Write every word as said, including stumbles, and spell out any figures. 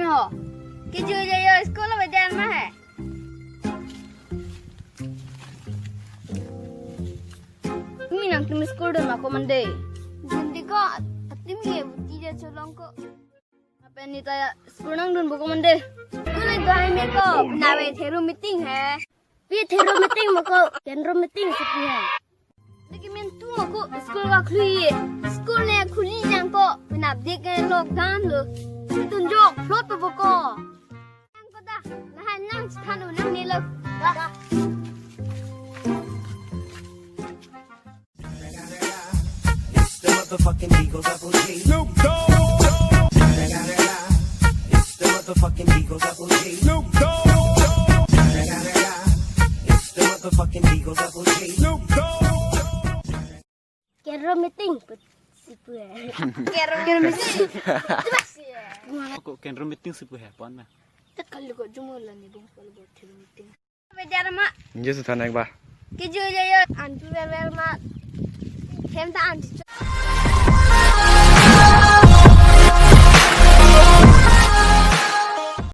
Ho. Kejui je yo school avedet ma he. Tumi nangtum school dun ma ko mande. Dun di ko, atim ye buti je cholong ko. Apen neta school nangdunpo ko mande. School le dua me ko, nave theru meeting he. Pi theru meeting ma ko, kendro meeting si pu he. Lagi men tu ma ko, school va khuli ye. School le khuli jang ko, penap dik ke lockdown lo. Tun jok, plot pa ko. Nang ko da, lahan nang chethan unang ni lo. Da. It's the motherfucking Eagle Double G. Snoop Dogg. It's the motherfucking Eagle Double G. Snoop Dogg. It's the motherfucking Eagle Double G. Snoop Dogg. Kero meeting put si pu he. Kero, kero meeting. Ko kendro meeting si pu he pon na. Tet kali ko jumur la ni bung kali ko kero meeting. Avedet ma. Inje su thanak ba. Kejui je yo antu ver ver ma. Hem ta antu.